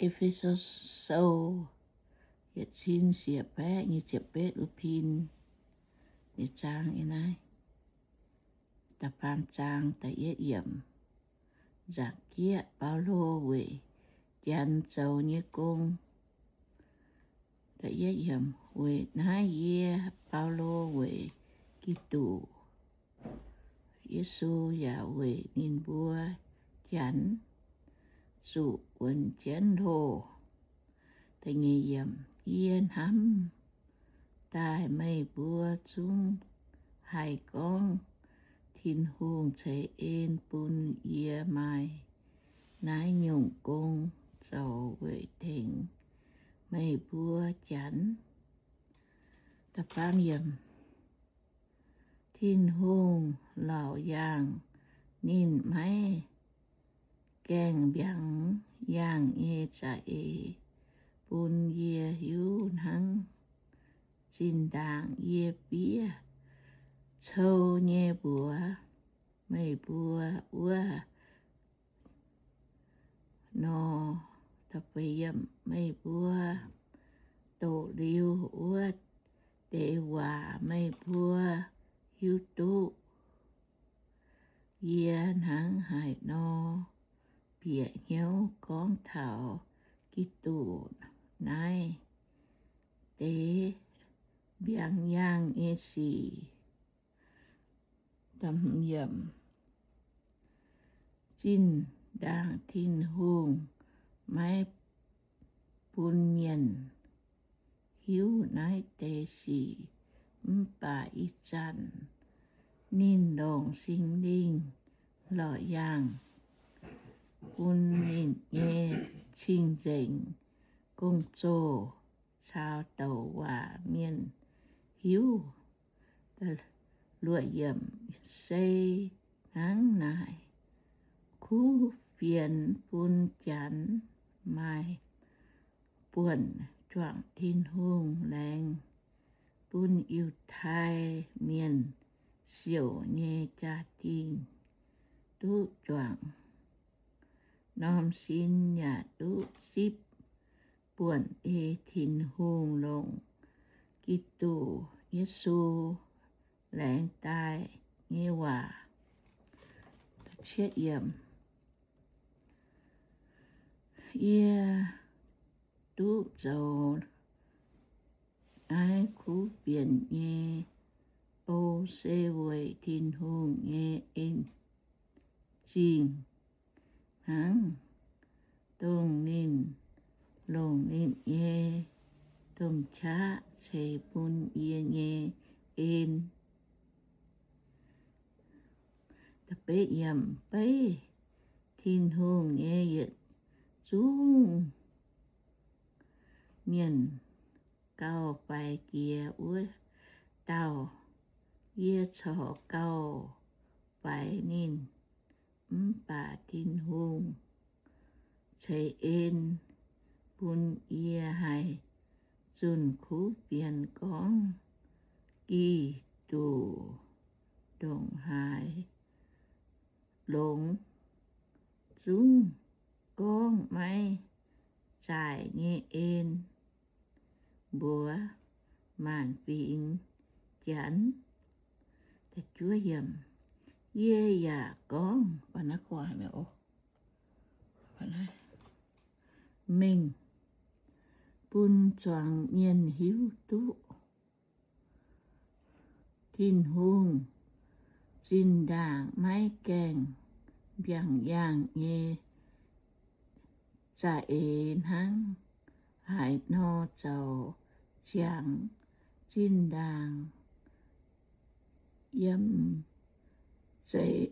E^fe^so Sou yietc cin siec baeqv nyic ziepc betv uv pin nyei zaang ih naaiv. Da'faam zaang da'yietv yiemc. Nzaangc jieqv: Baulo weic Janx zoux nyei gong. Da'yietv yiemc. Weic naaiv yie, Baulo, weic Giduc Yesu yaac weic ninh mbuo Janx zuqc wuonx jienv loh. Da'nyeic yiemc. Yie hnamv daaih meih mbuo zungv haih gorngv Tin-Hungh ceix en bun yie maaih naaiv nyungc gong zoux weic tengx meih mbuo Janx. Da'faam yiemc. Tin-Hungh laauc yaangh ninh maiv gaengh mbiaangx yaangh nyei za'eix bun yie hiuv hnangv zinh ndaangc yie fiev cou nyei mbuox meih mbuo wuov nor. Meih mbuo doqc liuz wuov deix waac meih mbuo hiuv duqv yie hnangv haaix nor bieqc hnyouv gorngv taux Giduc naaiv deix mbiaangx yaangh nyei sic. Zinh ndaangc Tin-Hungh maiv bun mienh hiuv naaiv deix sic, mv baac ih zanc ninh longc Singx Lingh lorqc yaangh bun ninh nyei cing-nzengc gong-zoh caux douc waac mienh hiuv. Luoqc yiemc. Se hnangv naaic, kuv fienx bun Janx maaih buonc juangc Tin-Hungh laengz bun Yiutai Mienh siouc nyei jaa-dingh duqv juangc, norm sin yaac duqv zipv buonc ei Tin-Hungh longc Giduc Yesu laengz daaih nyei waac. Yie duqv zoux naaiv kuv fienx nyei bou se weic Tin-Hungh nyei en-zingh hnangv, dongh ninh longc ninh nyei domh qaqv ceix bun yie nyei en. Beiv Tin-Hungh nyei yietc zungv mienh gauh faix jiex wuov dauh, yie corc gauh faix ninh. Mv baac Tin-Hungh ceix en bun yie haiz zunh kuv fienx gorngv Giduc ndongc haaix longx, zungv gorngv maiv zaaic nyei en mbuox maanc fingx Janx. Yie yaac gorngv mengh bun zuangx mienh hiuv duqv Tin-Hungh zinh ndaangc maiv gaengh mbiaangx yaangh nyei za'eix hnangv haaix nor zoux ziangx zinh ndaangc yiem zeix,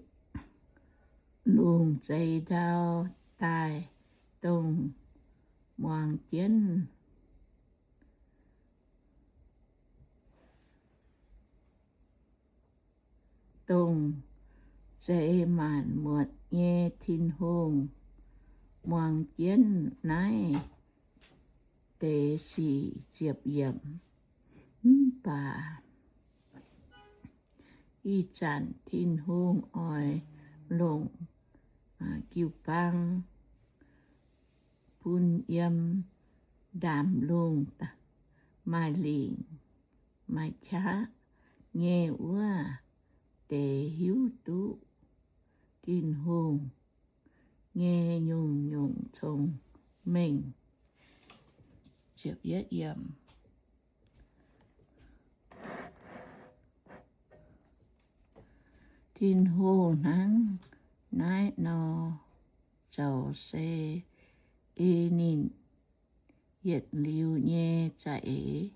lungh zeix ndau daaih, dongh muangx jienv, dongh zeix maanc muotc nyei Tin-Hungh muangx jienv naaiv deix sic. Ziepc yiemc. Mv baac ih zanc Tin-Hungh oix longc jiu-baang bun yiem ndaamv-lungh maaih lingc maaih qaqv nyei wuov deix hiuv duqv Tin-Hungh nyei nyungc-nyungc cong-mengh. Tin-Hungh hnangv naaiv nor zoux se ei ninh yietc liuz nyei za'eix,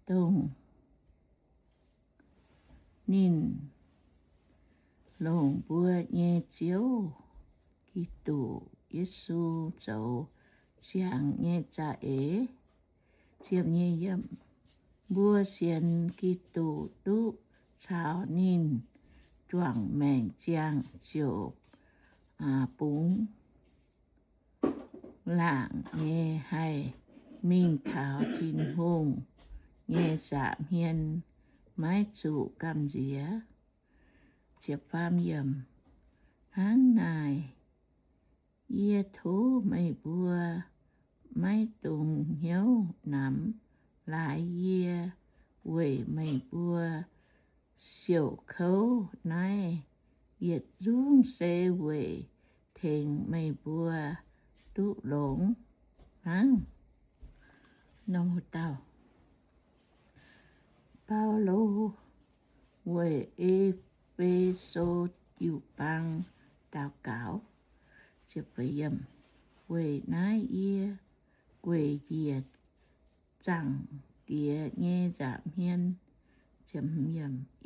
dongh ninh longc mbuo nyei Ziouv, Giduc Yesu, zoux ziangx nyei za'eix. Mbuo sienx Giduc duqv caux ninh juangc maengc ziangh ziouc bungx laangc nyei haih mingh taux Tin-Hungh nyei nza'hmien, maiv zuqc gamh nziex. Hnangv naaic, yie tov meih mbuo maiv dungx hnyouv namx laaix yie, weic meih mbuo siouc kouv naaiv yietc zungv se weic tengx meih mbuo duqv longx hnangv. Baulo weic E^fe^so jiu-baang daux gaux. Weic naaiv yie gueic njiec Zaangc Diex nyei nza'hmien,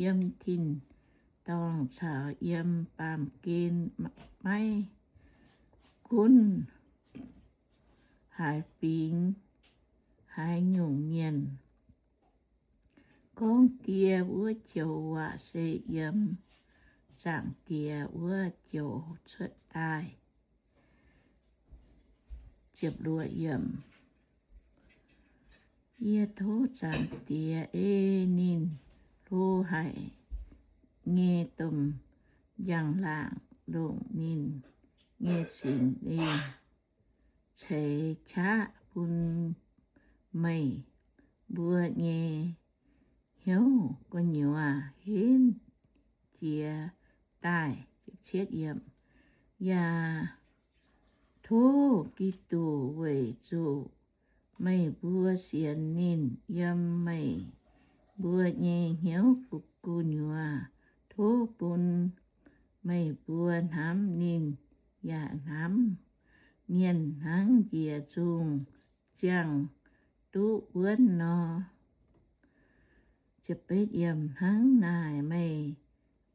yiem tin-dorngh caux yiem baamh gen maiv gunv haaix fingx haaix nyungc mienh, gorngv Die wuov joux waac se yiem Zaangc Diex wuov joux cuotv daaih. Yie tov Zaangc Diex ei ninh hlo haic nyei domh njang-laangc longc ninh nyei Singx Lingh ceix qaqv bun meih mbuo nyei hnyouv gu'nyuoz henv jiez daaih. Yaac tov Giduc weic zuqc meih mbuo sienx ninh yiem meih mbuo nyei hnyouv gu'nyuoz, tov bun meih mbuo hnamv ninh yaac hnamv mienh hnangv njiec nzungh ziangh duqv wuonv nor. Hnangv naaic, meih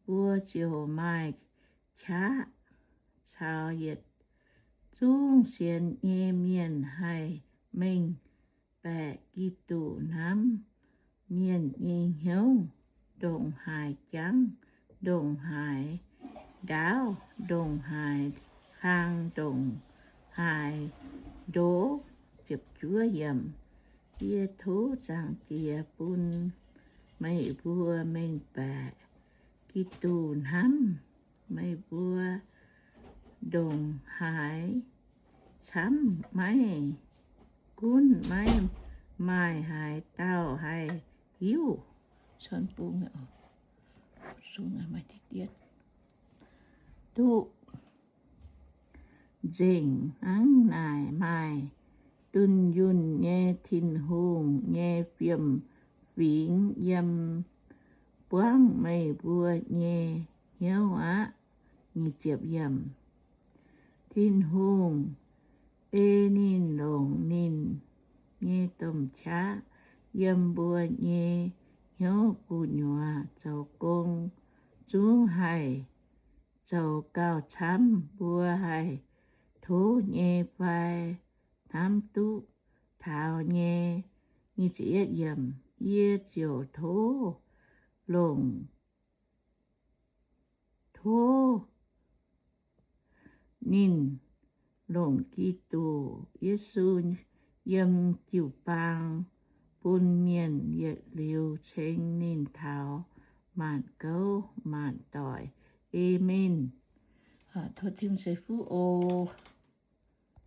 mbuo ziouc maaih qaqv caux yietc zungv sienx nyei mienh haih mengh baeqc Giduc hnamv mienh nyei hnyouv, ndongc haaix jangv, ndongc haaix ndaauv, ndongc haaix hlang, ndongc haaix ndoqv. Yie tov Zaangc Diex bun meih mbuo mengh baeqc Giduc hnamv meih mbuo ndongc haaix camv, maiv gunv maiv maaih haaix dauh haih hiuv duqv nzengc hnangv naaic. Maaih dunh yunh nyei Tin-Hungh nyei fiem-fingx yiem buangv meih mbuo nyei hnyouv aqv. Tin-Hungh ei ninh longc ninh nyei domh qaqv yiem mbuo nyei hnyouv gu'nyuoz zoux gong, zungv haih zoux gauh camv mbuo haih tov nyei fai hnamv duqv taux nyei. Yie ziouc tov longc, tov ninh longc Giduc Yesu yiem jiu-baang bun mienh yietc liuz ceng ninh taux maanc gouv maanc doic. Aamen. Tov Tin-Hungh ceix fuqv oc.